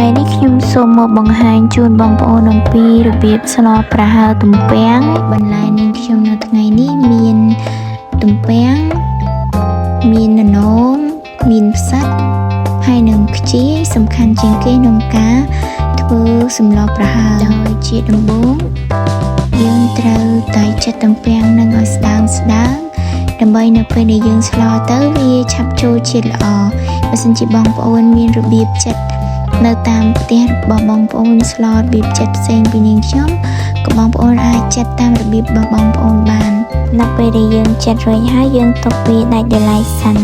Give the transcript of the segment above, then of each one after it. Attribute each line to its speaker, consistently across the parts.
Speaker 1: ថ្ងៃនេះខ្ញុំសូមមកបង្ហាញជូនបងប្អូនអំពីរបៀបស្លប្រហើរទំពាំងបន្លែនាងខ្ញុំនៅថ្ងៃនេះមានទំពាំងមានននោងមានផ្សិតហើយនិងខ្ជាយសំខាន់ជាងគេក្នុងការធ្វើសម្លប្រហើរដោយជាដំបូងយើងត្រូវតែចិតទំពាំងនឹងឲ្យស្ដើងស្ដើងដើម្បីនៅពេលដែលយើងស្លទៅវាឆាប់ចូលជាតិល្អបើសិនជាបងប្អូនមានរបៀបចិតនៅតាមផ្ទះរបស់បងប្អូនស្លរបៀបចិតផ្សេងពីនាងខ្ញុំក៏បងប្អូនអាចចិតតាមរបៀបរបស់បងប្អូនបាននៅពេលដែលយើងចិតរួចហើយយើងទុកវាដាច់ដោយឡែកសិន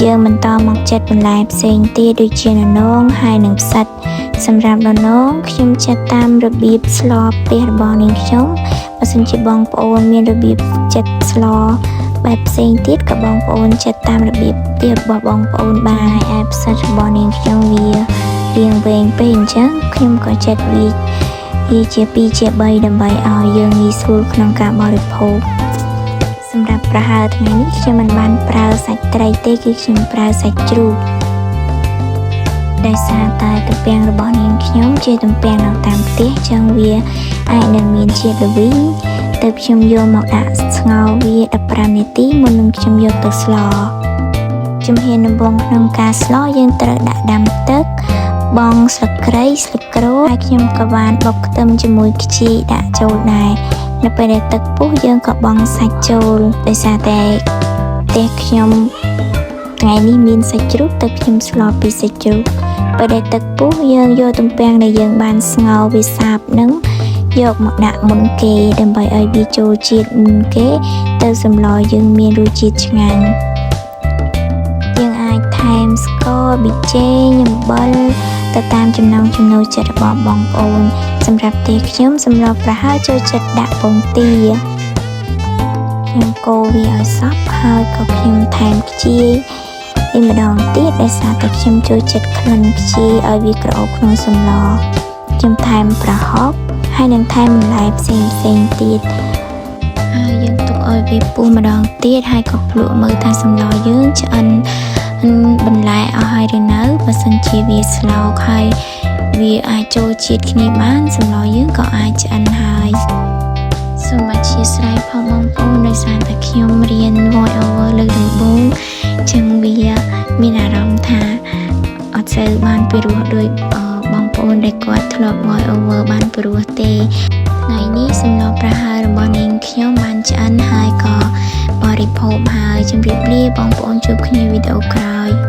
Speaker 1: យើងបន្តមកចិតបន្លែផ្សេងទៀតដូចជាននោងហើយនិងផ្សិតសម្រាប់ននោងខ្ញុំចិតតាមរបៀបស្លផ្ទះរបស់នាងខ្ញុំបើសិនជាបងប្អូនមានរបៀបចិតស្លបែបផ្សេងទៀតក៏បងប្អូនចិតតាមរបៀបផ្ទះរបស់បងប្អូនបានហើយឯផ្សិតរបស់នាងខ្ញុំវារៀងវែងពេកអញ្ចឹងខ្ញុំក៏ចិតវាវាជា2ជា3ដើម្បីឲ្យយើងងាយស្រួលក្នុងការបរិភោគសម្រាប់ប្រហើរថ្ងៃនេះខ្ញុំមិនបានប្រើសាច់ត្រីទេគឺខ្ញុំប្រើសាច់ជ្រូកដោយសារតែទំពាំងរបស់នាងខ្ញុំជាទំពាំងនៅតាមផ្ទះចឹងវាអាចនឹងមានជាតិល្វីងទៅខ្ញុំយកមកដាក់ស្ងោរវា15នាទីមុននឹងខ្ញុំយកទៅស្លជំហានដំបូងក្នុងការស្លយើងត្រូវដាក់ដាំទឹកបង់ស្លឹកគ្រៃស្លឹកក្រូចហើយខ្ញុំក៏បានបុកខ្ទឹមជាមួយខ្ជាយដាក់ចូលដែរនៅពេលដែលទឹកពុះយើងក៏បង់សាច់ចូលដោយសារតែផ្ទះខ្ញុំថ្ងៃនេះមានសាច់ជ្រូកទៅខ្ញុំស្លពីសាច់ជ្រូកពេលដែលទឹកពុះយើងយកទំពាំងដែលយើងបានស្ងោរវាសាបនឹងយកមកដាក់មុនគេដើម្បីឲ្យវាចូលជាតិមុនគេទៅសម្លយើងមានរសជាតិឆ្ងាញ់យើងអាចថែមស្ករប៊ីចេងអំបិលទៅតាមចំណង់ចំណូលចិត្តរបស់បងប្អូនសម្រាប់ផ្ទះខ្ញុំសម្លប្រហើរចូលចិត្តដាក់ពងទាខ្ញុំកូរវាឲ្យសព្វហើយក៏ខ្ញុំថែមខ្ជាយពីម្ដងទៀតដោយសារតែខ្ញុំចូលចិត្តក្លិនខ្ជាយឲ្យវាក្រអូបក្នុងសម្លខ្ញុំថែមប្រហុកហើយនឹងថែមបន្លែផ្សេងផ្សេងទៀតហើយយើងទុកឲ្យវាពុះម្ដងទៀតហើយក៏ភ្លក់មើលថាសម្លយើងឆ្អិនបន្លែអស់ហើយឬនៅបើសិនជាវាស្លោកហើយវាអាចចូលជាតិគ្នាបានសម្លយើងក៏អាចឆ្អិនហើយសូមអធ្យាស្រ័យផងបងប្អូនដោយសារតែខ្ញុំរៀន voice over លើកដំបូងចឹងវាមានអារម្មណ៍ថាអត់សូវបានពីរោះដោយបងប្អូនដែលគាត់ធ្លាប់ voice over បានពីរោះទេថ្ងៃនេះសម្លប្រហើររបស់នាងខ្ញុំបានឆ្អិនហើយក៏បរិភោគហើយជម្រាបលាបងប្អូនជួបគ្នាវីដេអូក្រោយ។